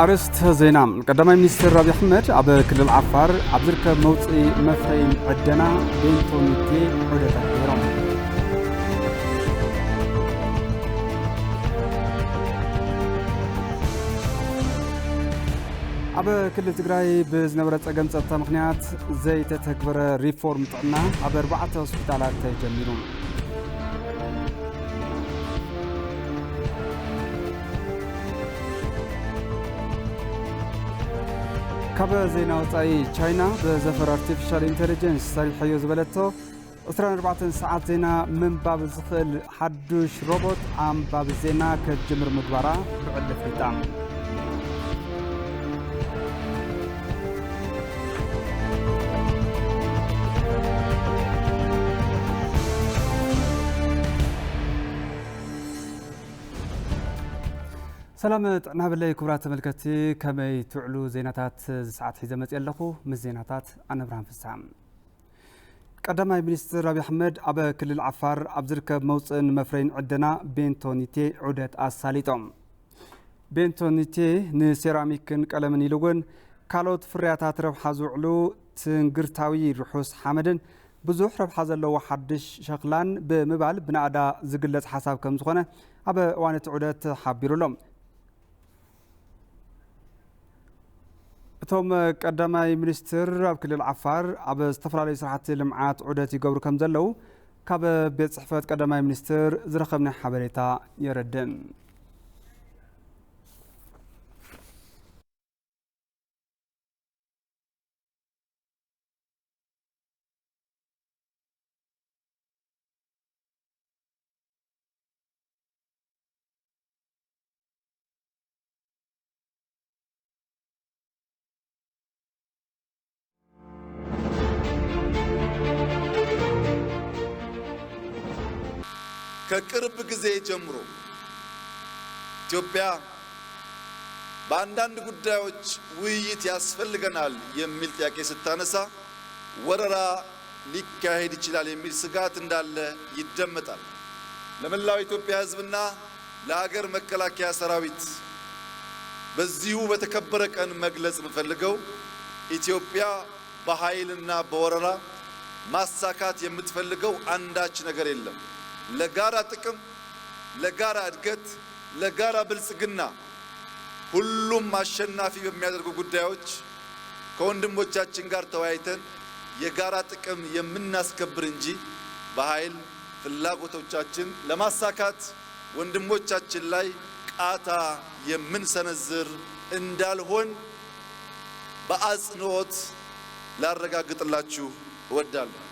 ኣርእስተ ዜና። ቀዳማይ ሚኒስትር ኣብይ ኣሕመድ ኣብ ክልል ዓፋር ኣብ ዝርከብ መውፅኢ መፍረይን ዕደና ቤንቶኒቴ ዑደት ኣካይዶም። ኣብ ክልል ትግራይ ብዝነበረ ጸገም ጸጥታ ምኽንያት ዘይተተግበረ ሪፎርም ጥዕና ኣብ ኣርባዕተ ሆስፒታላት ተጀሚሩ። ካብ ዜና ወጻኢ፣ ቻይና ብዘፈር ኣርቲፊሻል ኢንተሊጀንስ ሰሪሐዮ ዝበለቶ ዕስራን ኣርባዕተን ሰዓት ዜና ምንባብ ዝኽእል ሓዱሽ ሮቦት ኣንባቢ ዜና ከጅምር ምግባራ ብዕሊ ኣፍሊጣ። ሰላም ጥዕና በለይ ክቡራት ተመልከትቲ፣ ከመይ ትውዕሉ? ዜናታት እዚ ሰዓት ሒዘ መፅእ ኣለኹ። ምስ ዜናታት ኣነ ብርሃን ፍስሓ። ቀዳማይ ሚኒስትር ኣብይ ኣሕመድ ኣብ ክልል ዓፋር ኣብ ዝርከብ መውፅእን መፍረይን ዕደና ቤንቶኒቴ ዑደት ኣሳሊጦም። ቤንቶኒቴ ንሴራሚክን ቀለምን ኢሉ እውን ካልኦት ፍርያታት ረብሓ ዝውዕሉ ትንግርታዊ ርሑስ ሓመድን ብዙሕ ረብሓ ዘለዎ ሓድሽ ሸኽላን ብምባል ብናእዳ ዝግለጽ ሓሳብ ከም ዝኾነ ኣብ እዋን እቲ ዑደት ሓቢሩ ኣሎ። እቶም ቀዳማይ ሚኒስትር ኣብ ክልል ዓፋር ኣብ ዝተፈላለዩ ስራሕቲ ልምዓት ዑደት ይገብሩ ከም ዘለዉ ካብ ቤት ጽሕፈት ቀዳማይ ሚኒስትር ዝረኸብናዮ ሓበሬታ የረድእ። ከቅርብ ጊዜ ጀምሮ ኢትዮጵያ በአንዳንድ ጉዳዮች ውይይት ያስፈልገናል የሚል ጥያቄ ስታነሳ ወረራ ሊካሄድ ይችላል የሚል ስጋት እንዳለ ይደመጣል። ለመላው የኢትዮጵያ ሕዝብና ለሀገር መከላከያ ሰራዊት በዚሁ በተከበረ ቀን መግለጽ የምፈልገው፣ ኢትዮጵያ በኃይልና በወረራ ማሳካት የምትፈልገው አንዳች ነገር የለም። ለጋራ ጥቅም፣ ለጋራ እድገት፣ ለጋራ ብልጽግና ሁሉም አሸናፊ በሚያደርጉ ጉዳዮች ከወንድሞቻችን ጋር ተወያይተን የጋራ ጥቅም የምናስከብር እንጂ በኃይል ፍላጎቶቻችን ለማሳካት ወንድሞቻችን ላይ ቃታ የምንሰነዝር እንዳልሆን በአጽንኦት ላረጋግጥላችሁ እወዳለሁ።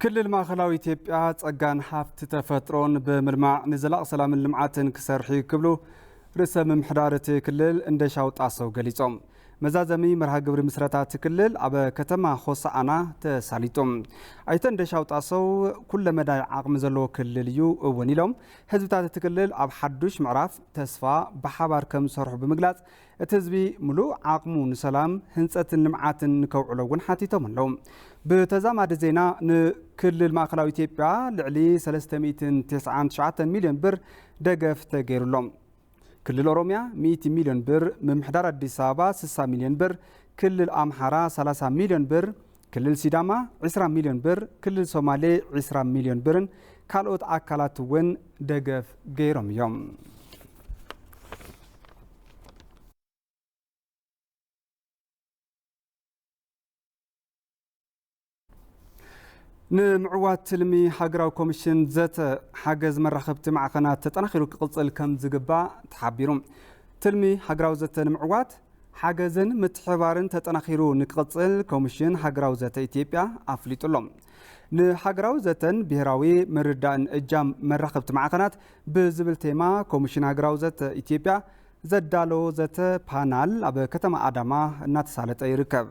ክልል ማእኸላዊ ኢትዮጵያ ጸጋን ሃፍቲ ተፈጥሮን ብምልማዕ ንዘላቒ ሰላምን ልምዓትን ክሰርሕ እዩ ክብሉ ርእሰ ምምሕዳር እቲ ክልል እንደሻው ጣሰው ገሊጾም። መዛዘሚ መርሃ ግብሪ ምስረታ እቲ ክልል ኣብ ከተማ ሆሳዕና ተሳሊጡ። ኣይተ እንደሻው ጣሰው ኩለ መዳይ ዓቕሚ ዘለዎ ክልል እዩ እውን ኢሎም። ህዝብታት እቲ ክልል ኣብ ሓዱሽ ምዕራፍ ተስፋ ብሓባር ከም ዝሰርሑ ብምግላጽ፣ እቲ ህዝቢ ምሉእ ዓቕሙ ንሰላም፣ ህንጸትን ልምዓትን ንከውዕሎ እውን ሓቲቶም ኣለዉ። ብተዛማዲ ዜና፣ ንክልል ማእኸላዊ ኢትዮጵያ ልዕሊ ሰለስተ ሚእትን ተስዓን ትሽዓተን ሚልዮን ብር ደገፍ ተገይሩሎም። ክልል ኦሮሚያ ሚእቲ ሚልዮን ብር፣ ምምሕዳር ኣዲስ ኣበባ ስሳ ሚልዮን ብር፣ ክልል ኣምሓራ ሰላሳ ሚልዮን ብር፣ ክልል ሲዳማ ዕስራ ሚልዮን ብር፣ ክልል ሶማሌ ዕስራ ሚልዮን ብርን ካልኦት ኣካላት እውን ደገፍ ገይሮም እዮም። ንምዕዋት ትልሚ ሃገራዊ ኮሚሽን ዘተ ሓገዝ መራኸብቲ ማዕኸናት ተጠናኺሩ ክቕጽል ከም ዝግባእ ተሓቢሩ። ትልሚ ሃገራዊ ዘተ ንምዕዋት ሓገዝን ምትሕባርን ተጠናኺሩ ንክቕጽል ኮሚሽን ሃገራዊ ዘተ ኢትዮጵያ ኣፍሊጡ ኣሎ። ንሃገራዊ ዘተን ብሄራዊ ምርዳእን እጃም መራኸብቲ ማዕኸናት ብዝብል ቴማ ኮሚሽን ሃገራዊ ዘተ ኢትዮጵያ ዘዳለዎ ዘተ ፓናል ኣብ ከተማ ኣዳማ እናተሳለጠ ይርከብ።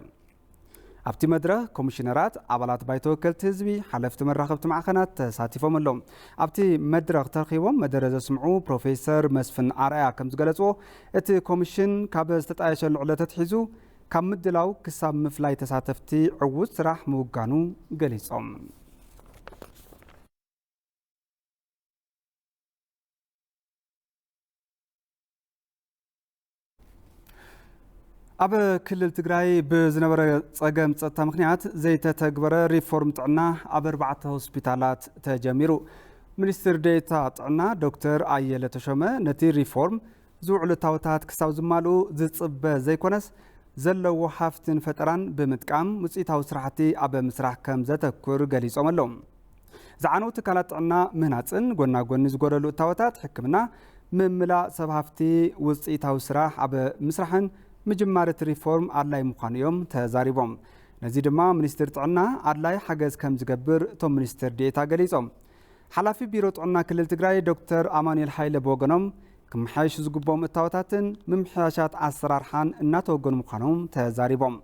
ኣብቲ መድረኽ ኮሚሽነራት፣ ኣባላት ባይቶ ወከልቲ ህዝቢ፣ ሓለፍቲ መራኸብቲ ማዕኸናት ተሳቲፎም ኣለዉ። ኣብቲ መድረኽ ተረኺቦም መደረ ዘስምዑ ፕሮፌሰር መስፍን ኣርኣያ ከም ዝገለጽዎ፣ እቲ ኮሚሽን ካብ ዝተጣየሸሉ ዕለት ኣትሒዙ ካብ ምድላው ክሳብ ምፍላይ ተሳተፍቲ ዕዉት ስራሕ ምውጋኑ ገሊጾም። ኣብ ክልል ትግራይ ብዝነበረ ጸገም ጸጥታ ምኽንያት ዘይተተግበረ ሪፎርም ጥዕና ኣብ ኣርባዕተ ሆስፒታላት ተጀሚሩ። ሚኒስትር ዴኤታ ጥዕና ዶክተር ኣየለ ተሾመ፣ ነቲ ሪፎርም ዝውዕሉ እታወታት ክሳብ ዝማልኡ ዝጽበ ዘይኮነስ፣ ዘለዎ ሃፍትን ፈጠራን ብምጥቃም ውጽኢታዊ ስራሕቲ ኣብ ምስራሕ ከም ዘተኩር ገሊጾም ኣለዉ። ዝዓነዉ ትካላት ጥዕና ምህናጽን ጎና ጎኒ ዝጎደሉ እታወታት ሕክምና ምምላእ ሰብ ሃፍቲ ውጽኢታዊ ስራሕ ኣብ ምስራሕን ምጅማር እቲ ሪፎርም ኣድላይ ምዃኑ እዮም ተዛሪቦም። ነዚ ድማ ሚኒስትር ጥዕና ኣድላይ ሓገዝ ከም ዝገብር እቶም ሚኒስትር ዴኤታ ገሊጾም። ሓላፊ ቢሮ ጥዕና ክልል ትግራይ ዶክተር ኣማኑኤል ሃይለ ብወገኖም፣ ክመሓየሹ ዝግብኦም እታወታትን ምምሕያሻት ኣሰራርሓን እናተወገኑ ምዃኖም ተዛሪቦም።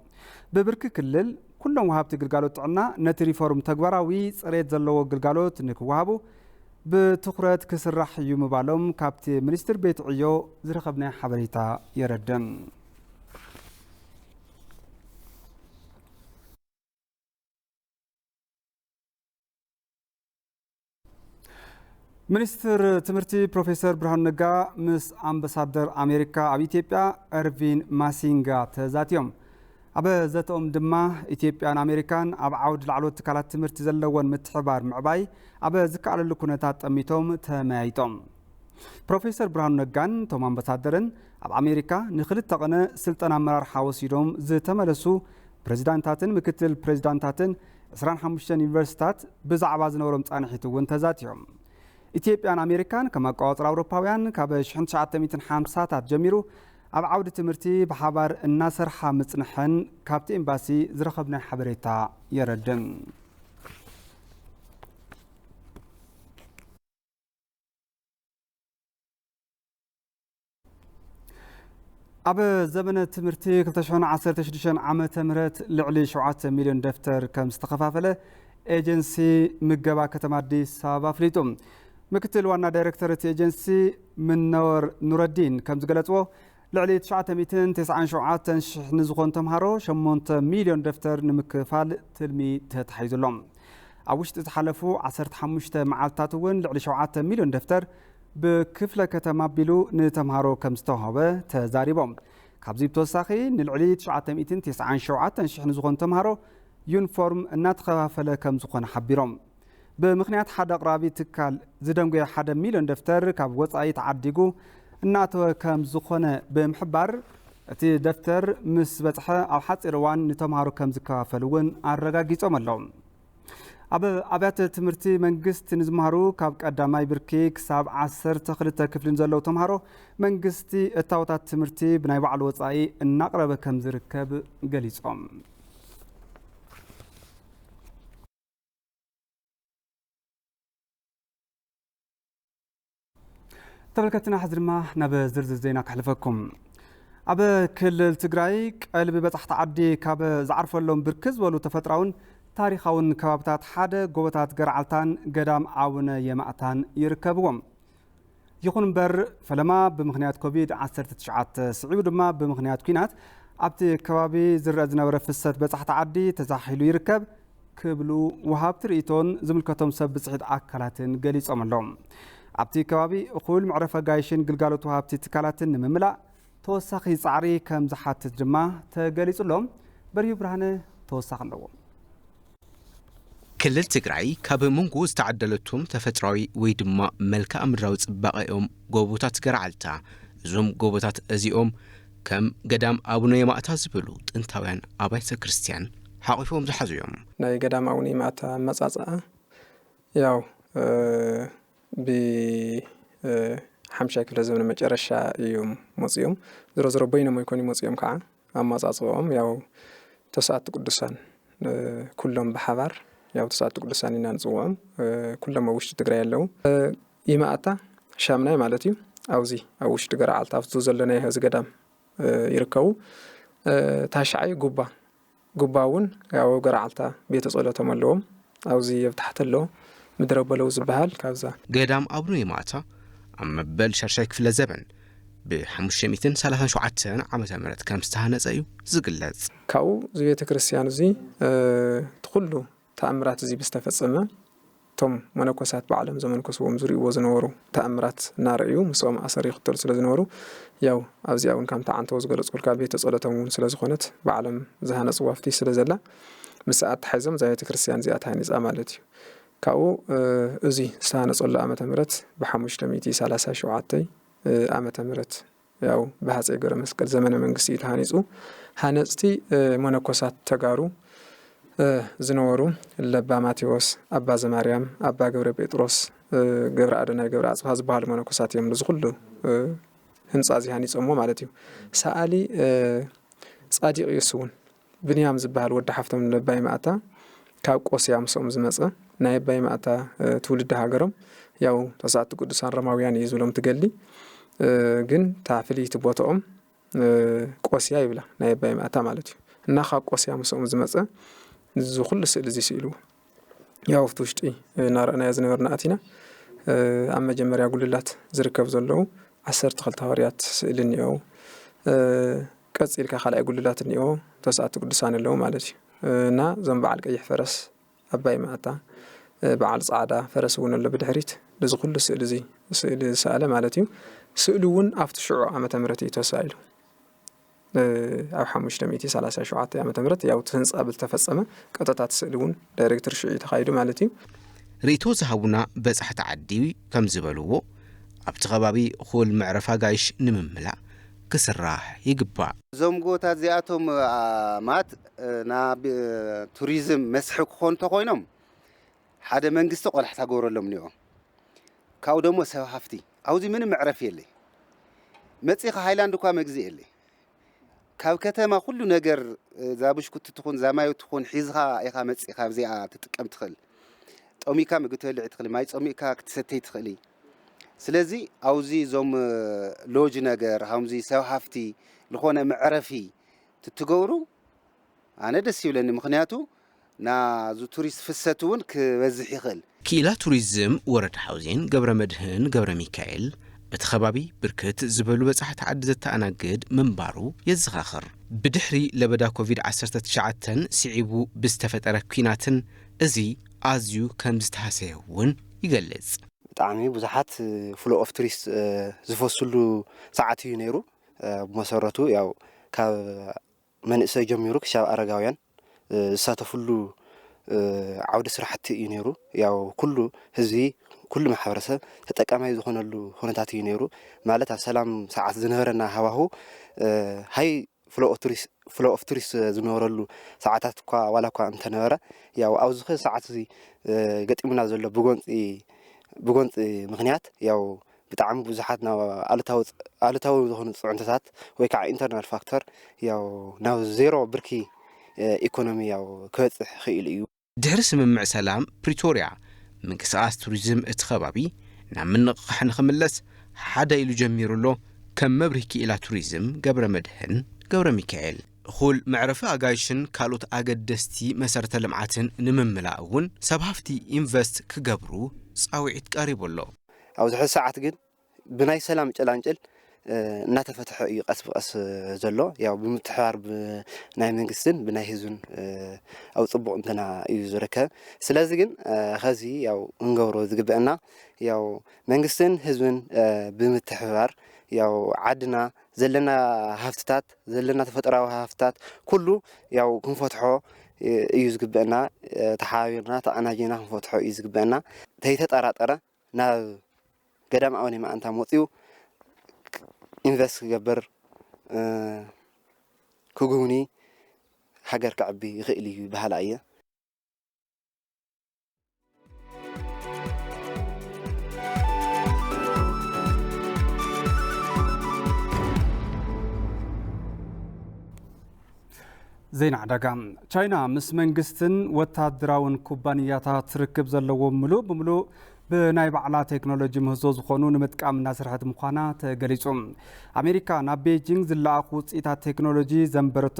ብብርኪ ክልል ኩሎም ወሃብቲ ግልጋሎት ጥዕና ነቲ ሪፎርም ተግባራዊ ጽሬት ዘለዎ ግልጋሎት ንክወሃቡ ብትኹረት ክስራሕ እዩ ምባሎም ካብቲ ሚኒስትር ቤት ዕዮ ዝረኸብናዮ ሓበሬታ የረድእ። ሚኒስትር ትምህርቲ ፕሮፌሰር ብርሃኑ ነጋ ምስ ኣምባሳደር ኣሜሪካ ኣብ ኢትዮጵያ ኤርቪን ማሲንጋ ተዛትዮም። ኣብ ዘተኦም ድማ ኢትዮጵያን ኣሜሪካን ኣብ ዓውዲ ላዕለዎት ትካላት ትምህርቲ ዘለወን ምትሕባር ምዕባይ ኣብ ዝከኣለሉ ኩነታት ጠሚቶም ተመያይጦም። ፕሮፌሰር ብርሃኑ ነጋን እቶም ኣምባሳደርን ኣብ ኣሜሪካ ንክልተ ቀነ ስልጠና ኣመራርሓ ወሲዶም ዝተመለሱ ፕሬዚዳንታትን ምክትል ፕሬዚዳንታትን ዕስራን ሓሙሽተን ዩኒቨርሲታት ብዛዕባ ዝነበሮም ጻንሒት እውን ተዛትዮም። ኢትዮጵያን ኣሜሪካን ከም ኣቆጻጽራ ኣውሮፓውያን ካብ ሽሕን ትሽዓተ ሚእትን ሓምሳታት ጀሚሩ ኣብ ዓውዲ ትምህርቲ ብሓባር እናሰርሓ ምጽንሐን ካብቲ ኤምባሲ ዝረኸብናዮ ሓበሬታ የረድእ። ኣብ ዘመነ ትምህርቲ ክልተ ሽሕን ዓሰርተ ሽዱሽተን ዓመተ ምህረት ልዕሊ ሸውዓተ ሚልዮን ደፍተር ከም ዝተኸፋፈለ ኤጀንሲ ምገባ ከተማ ኣዲስ ኣበባ ኣፍሊጡ። ምክትል ዋና ዳይሬክተር እቲ ኤጀንሲ ምነወር ኑረዲን ከም ዝገለጽዎ፣ ልዕሊ ትሽዓተ ሚእትን ተስዓን ሸውዓተን ሽሕ ንዝኾኑ ተምሃሮ ሸሞንተ ሚልዮን ደፍተር ንምክፋል ትልሚ ተታሒዙ ኣሎ። ኣብ ውሽጢ ዝሓለፉ ዓሰርተ ሓሙሽተ መዓልትታት እውን ልዕሊ ሸውዓተ ሚልዮን ደፍተር ብክፍለ ከተማ ኣቢሉ ንተምሃሮ ከም ዝተዋህበ ተዛሪቦም። ካብዚ ብተወሳኺ ንልዕሊ ትሽዓተ ሚእትን ተስዓን ሸውዓተን ሽሕ ንዝኾኑ ተምሃሮ ዩኒፎርም እናተኸፋፈለ ከም ዝኾነ ሓቢሮም። ብምኽንያት ሓደ ኣቕራቢ ትካል ዝደንጎየ ሓደ ሚልዮን ደፍተር ካብ ወጻኢ ተዓዲጉ እናተወ ከም ዝኾነ ብምሕባር፣ እቲ ደፍተር ምስ በጽሐ ኣብ ሓጺር እዋን ንተምሃሮ ከም ዝከፋፈል እውን ኣረጋጊጾም ኣለዉ። ኣብ ኣብያተ ትምህርቲ መንግስቲ ንዝመሃሩ ካብ ቀዳማይ ብርኪ ክሳብ ዓሰርተ ክልተ ክፍሊ ንዘለዉ ተምሃሮ መንግስቲ እታወታት ትምህርቲ ብናይ ባዕሉ ወጻኢ እናቕረበ ከም ዝርከብ ገሊጾም። ተመልከትና፣ ሕዚ ድማ ናብ ዝርዝር ዜና ከሕልፈኩም። ኣብ ክልል ትግራይ ቀልቢ በጻሕቲ ዓዲ ካብ ዝዓርፈሎም ብርክት ዝበሉ ተፈጥራውን ታሪኻውን ከባብታት ሓደ ጎቦታት ገርዓልታን ገዳም ኣቡነ የማእታን ይርከብዎም። ይኹን እምበር፣ ፈለማ ብምኽንያት ኮቪድ ዓሰርተ ትሽዓተ ስዒቡ ድማ ብምኽንያት ኲናት ኣብቲ ከባቢ ዝረአ ዝነበረ ፍሰት በጻሕቲ ዓዲ ተዛሒሉ ይርከብ ክብሉ ወሃብቲ ርእይቶን ዝምልከቶም ሰብ ብጽሒት ኣካላትን ገሊጾም ኣለዉ። ኣብቲ ከባቢ እኹል መዕረፊ ኣጋይሽን ግልጋሎት ወሃብቲ ትካላትን ንምምላእ ተወሳኺ ጻዕሪ ከም ዝሓትት ድማ ተገሊጹ ኣሎ። በርሂ ብርሃነ ተወሳኺ ኣለዎ። ክልል ትግራይ ካብ መንጎ ዝተዓደለቶም ተፈጥሯዊ ወይ ድማ መልክዓ ምድራዊ ጽባቐኦም ጎቦታት ገርዓልታ፣ እዞም ጎቦታት እዚኦም ከም ገዳም ኣቡነ የማእታ ዝበሉ ጥንታውያን ኣብያተ ክርስቲያን ሓቒፎም ዝሓዙ እዮም። ናይ ገዳም ኣቡነ የማእታ ኣመጻጽኣ ያው፣ እ፣ ብ፣ እ፣ ሓምሻይ ክፍለ ዘመን መጨረሻ እዮም መጺኦም። ዝሮ ዝሮ በይኖም ኣይኮኑ መጺኦም ከዓ ኣመጻጽኦም ያው ተስዓቱ ቅዱሳን፣ እ፣ ኩሎም ብሓባር ያው ተስዓቱ ቅዱሳን ኢና ንጽውዖም። እ፣ ኩሎም ኣብ ውሽጢ ትግራይ ኣለዉ። እ፣ ይማኣታ ሻምናይ ማለት እዩ። ኣብዚ ኣብ ውሽጢ ገርዓልታ ኣብቲ ዘለናዮ እዚ ገዳም፣ እ፣ ይርከቡ። እ፣ ታሽዓይ ጉባ፣ ጉባ እውን ያው ገርዓልታ ቤተ ጸሎቶም ኣለዎም። ኣብዚ ኣብ ታሕቲ ኣሎ ምድረ በለው ዝበሃል። ካብዛ ገዳም ኣቡነ ይማእታ ኣብ መበል ሻድሻይ ክፍለ ዘበን ብ ሓሙሽተ ሚእትን ሰላሳን ሸውዓተን ዓመተ ምህረት ከም ዝተሃነጸ እዩ ዝግለጽ። ካብኡ እዚ ቤተ ክርስቲያን እዚ፣ እ፣ እቲ ኩሉ ተኣምራት እዚ ብዝተፈጸመ እቶም መነኮሳት ባዕሎም ዘመንኮስዎም ዝርእይዎ ዝነበሩ ተኣምራት እናረእዩ ምስኦም ኣሰር ይኽተሉ ስለ ዝነበሩ፣ ያው ኣብዚኣ እውን ከምታ ዓንተቦ ዝገለጽኩልካ ቤተ ጸሎቶም እውን ስለ ዝኾነት ባዕሎም ዝሃነጽዋ ፍትይ ስለ ዘላ ምስኣ ኣተሓሒዞም እዛ ቤተ ክርስቲያን እዚኣ ተሃኒጻ ማለት እዩ። ካብኡ እዚ ዝተሃነጸሉ ዓመተ ምህረት ብ ሓሙሽተ ሚእቲ ሰላሳ ሸውዓተ ዓመተ ምህረት ያው ብሃፀይ ገብረ መስቀል ዘመነ መንግስቲ እዩ ተሃኒፁ። ሃነፅቲ መነኮሳት ተጋሩ ዝነበሩ ለባ ማቴዎስ፣ ኣባ ዘማርያም፣ ኣባ ገብረ ጴጥሮስ፣ ገብረ ኣዶናይ፣ ገብረ ኣፅብሃ ዝበሃሉ መነኮሳት እዮም ነዚ ኩሉ ህንፃ እዚ ሃኒፆሞ ማለት እዩ። ሰኣሊ ጻዲቕ እዩ እሱ እውን። ብንያም ዝበሃል ወዲ ሓፍቶም ንለባይ ማእታ ካብ ቆስያ ምስኦም ዝመጸ ናይ ኣባይ ማእታ ትውልዲ ሃገሮም ያው ተስዓቱ ቅዱሳን ሮማውያን እዩ ዝብሎም ትገሊ ግን እታ ፍልይቲ ቦታኦም ቆስያ ይብላ ናይ ኣባይ ማእታ ማለት እዩ። እና ካብ ቆስያ ምስኦም ዝመጸ እዚ ኩሉ ስእሊ እዚ ስኢልዎ ያው ኣብቲ ውሽጢ እናረኣናዮ ዝነበርና ኣቲና ኣብ መጀመርያ ጉልላት ዝርከብ ዘለዉ ዓሰርተ ክልተ ሃዋርያት ስእሊ እኒኦ። ቀጺልካ ካልኣይ ጉልላት እኒኦ ተስዓቱ ቅዱሳን ኣለዉ ማለት እዩ። እና እዞም በዓል ቀይሕ ፈረስ ኣባይ ማእታ በዓል ጻዕዳ ፈረስ እውን ኣሎ ብድሕሪት። እዚ ኩሉ ስእሊ እዚ ስእሊ ዝሰኣለ ማለት እዩ። ስእሊ እውን ኣብቲ ሽዑ ዓመተ ምህረት እዩ ተሳኢሉ። ኣብ ሓሙሽተ ሚእቲ ሰላሳ ሸውዓተ ዓመተ ምህረት ያው እቲ ህንጻ ብዝተፈጸመ ቀጥታ እቲ ስእሊ እውን ዳይሬክተር ሽዑ እዩ ተኻይዱ ማለት እዩ። ርእይቶ ዝሃቡና በጻሕቲ ዓዲ ከም ዝበልዎ ኣብቲ ከባቢ ኹል መዕረፊ ኣጋይሽ ንምምላእ ክስራሕ ይግባእ። እዞም ጎቦታት እዚኣቶም ማት ናብ ቱሪዝም መስሕብ ክኾኑ እንተኾይኖም ሓደ መንግስቲ ቆላሕታ ገብረሎም እኒኦ ካብኡ ደሞ ሰብ ሃፍቲ ኣብዚ ምንም መዕረፊ የለይ መፂኻ ሃይላንድ እኳ መግዝእ የለይ ካብ ከተማ ኩሉ ነገር እዛ ብሽኩቲ ትኹን እዛ ማይ ትኹን ሒዝኻ ኢኻ መፂኻ ኣብዚኣ ትጥቀም ትኽእል ጠሚካ ምግቢ ትበልዕ ትኽእል ማይ ፀሚእካ ክትሰተይ ትኽእል ስለዚ ኣብዚ እዞም ሎጅ ነገር ሃምዚ ሰብ ሃፍቲ ዝኾነ መዕረፊ ትትገብሩ ኣነ ደስ ይብለኒ ምኽንያቱ ናዚ ቱሪስት ፍሰት እውን ክበዝሕ ይኽእል። ክኢላ ቱሪዝም ወረዳ ሓውዜን ገብረመድህን ገብረሚካኤል፣ እቲ ከባቢ ብርክት ዝበሉ በጻሕቲ ዓዲ ዘተኣናግድ ምንባሩ የዘኻኽር። ብድሕሪ ለበዳ ኮቪድ ዓሰርተ ትሽዓተ ስዒቡ ብዝተፈጠረ ኲናትን እዚ ኣዝዩ ከም ዝተሃሰየ እውን ይገልጽ። ብጣዕሚ ብዙሓት ፍሎ ኦፍ ቱሪስት ዝፈስሉ ሰዓት እዩ ነይሩ። ብመሰረቱ ያው ካብ መንእሰይ ጀሚሩ ክሻብ ኣረጋውያን ዝሳተፍሉ ዓውዲ ስራሕቲ እዩ ነይሩ። ያው ኩሉ ህዝቢ ኩሉ ማሕበረሰብ ተጠቃማይ ዝኾነሉ ኩነታት እዩ ነይሩ። ማለት ኣብ ሰላም ሰዓት ዝነበረና ሃዋሁ ሃይ ፍሎ ኦፍ ቱሪስት ዝነበረሉ ሰዓታት እኳ ዋላ እኳ እንተነበረ ያው ኣብዚ ሰዓት እዚ ገጢሙና ዘሎ ብጎንፂ ብጎንፂ ምክንያት ያው ብጣዕሚ ብዙሓት ናብ ኣሉታዊ ኣሉታዊ ዝኾኑ ፅዕንቶታት ወይ ከዓ ኢንተርናል ፋክተር ያው ናብ ዜሮ ብርኪ ኢኮኖሚ ያው ክበፅሕ ክኢሉ እዩ። ድሕሪ ስምምዕ ሰላም ፕሪቶርያ፣ ምንቅስቓስ ቱሪዝም እቲ ከባቢ ናብ ምንቕቓሕ ንኽምለስ ሓደ ኢሉ ጀሚሩ ኣሎ፣ ከም መብርሂ ክኢላ ቱሪዝም ገብረመድህን ገብረሚካኤል። እኹል መዕረፊ ኣጋይሽን ካልኦት ኣገደስቲ መሰረተ ልምዓትን ንምምላእ እውን ሰብ ሃፍቲ ኢንቨስት ክገብሩ ፃውዒት ቀሪቡ ኣሎ። ኣብዚ ሕዚ ሰዓት ግን ብናይ ሰላም ጭላንጭል እናተፈትሐ እዩ ቀስ ብቀስ ዘሎ። ያው ብምትሕባር ናይ መንግስትን ብናይ ህዝብን ኣብ ፅቡቅ እንትና እዩ ዝርከብ። ስለዚ ግን ከዚ ያው ክንገብሮ ዝግበአና ያው መንግስትን ህዝብን ብምትሕባር ያው ዓድና ዘለና ሃፍትታት ዘለና ተፈጥራዊ ሃፍትታት ኩሉ ያው ክንፈትሖ እዩ ዝግበአና። ተሓባቢርና ተቀናጂና ክንፈትሖ እዩ ዝግበአና። ተይተጠራጠረ ናብ ገዳም ኣቡነ ማእንታ መፂኡ ኢንቨስት ክገብር ክጉብኒ ሃገር ከዕቢ ይኽእል እዩ በሃላ እየ። ዜና ዕዳጋ። ቻይና ምስ መንግስትን ወታደራውን ኩባንያታት ርክብ ዘለዎ ምሉእ ብምሉእ ብናይ ባዕላ ቴክኖሎጂ ምህዞ ዝኾኑ ንምጥቃም እናሰርሐት ምዃና ተገሊጹ። ኣሜሪካ ናብ ቤጂንግ ዝለኣኹ ውፅኢታት ቴክኖሎጂ ዘንበረቶ